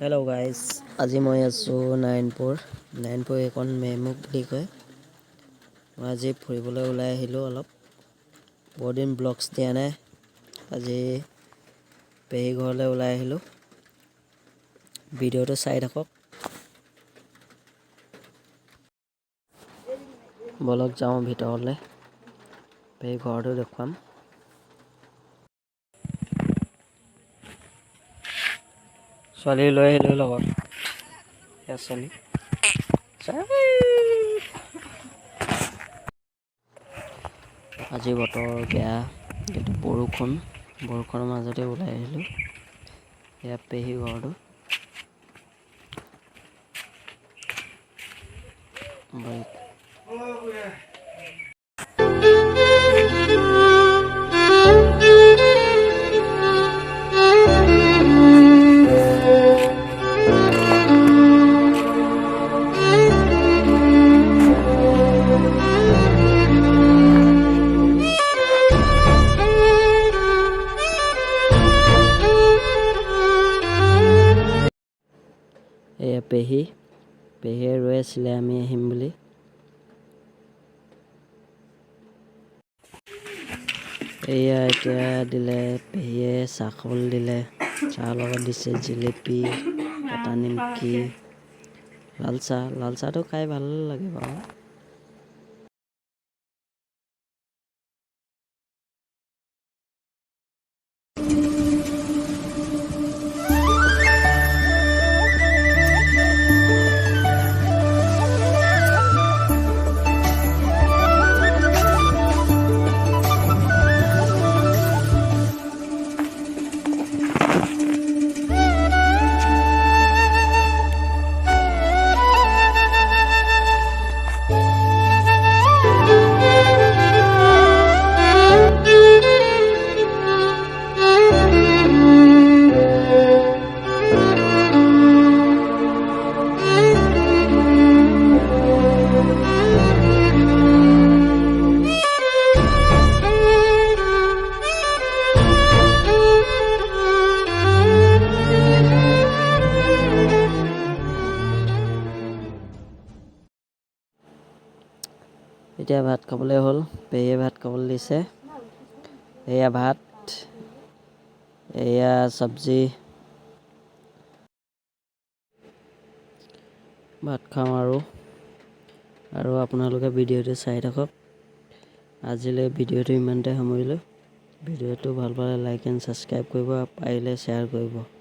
Hello' guys, আজি মই আছোঁ নাৰায়ণপুৰ। নাৰায়ণপুৰ এইকণ মেৰমুখ বুলি কয়। মই আজি ফুৰিবলৈ ওলাই আহিলোঁ অলপ। বহুত দিন ব্লগছ দিয়া নাই। আজি পেহী ঘৰলৈ ওলাই আহিলোঁ। ভিডিঅ'টো চাই থাকক। ব'লক যাওঁ ভিতৰলৈ, পেহী ঘৰটো দেখুৱাম। ছোৱালী লৈ আহিলোঁ লগত। এয়া ছোৱালী। আজি বতৰ বেয়া, কিন্তু বৰষুণ, বৰষুণৰ মাজতে ওলাই আহিলোঁ। এয়া পেহী ঘৰটো। বাইক। এয়া পেহী। পেহীয়ে ৰৈ আছিলে আমি আহিম বুলি। এয়া এতিয়া দিলে পেহীয়ে চাহ খাবলৈ দিলে। চাহৰ লগত দিছে জিলেপি, কটা নিমকি, লাল চাহ। লাল চাহটো খাই ভাল লাগে বাৰু। এতিয়া ভাত খাবলৈ হ'ল। পেহীয়ে ভাত খাবলৈ দিছে। এয়া ভাত, এয়া চব্জি। ভাত খাওঁ আৰু আৰু আপোনালোকে ভিডিঅ'টো চাই থাকক। আজিলৈ ভিডিঅ'টো ইমানতে সামৰিলোঁ। ভিডিঅ'টো ভাল পালে লাইক এণ্ড ছাবস্ক্ৰাইব কৰিব, পাৰিলে শ্বেয়াৰ কৰিব।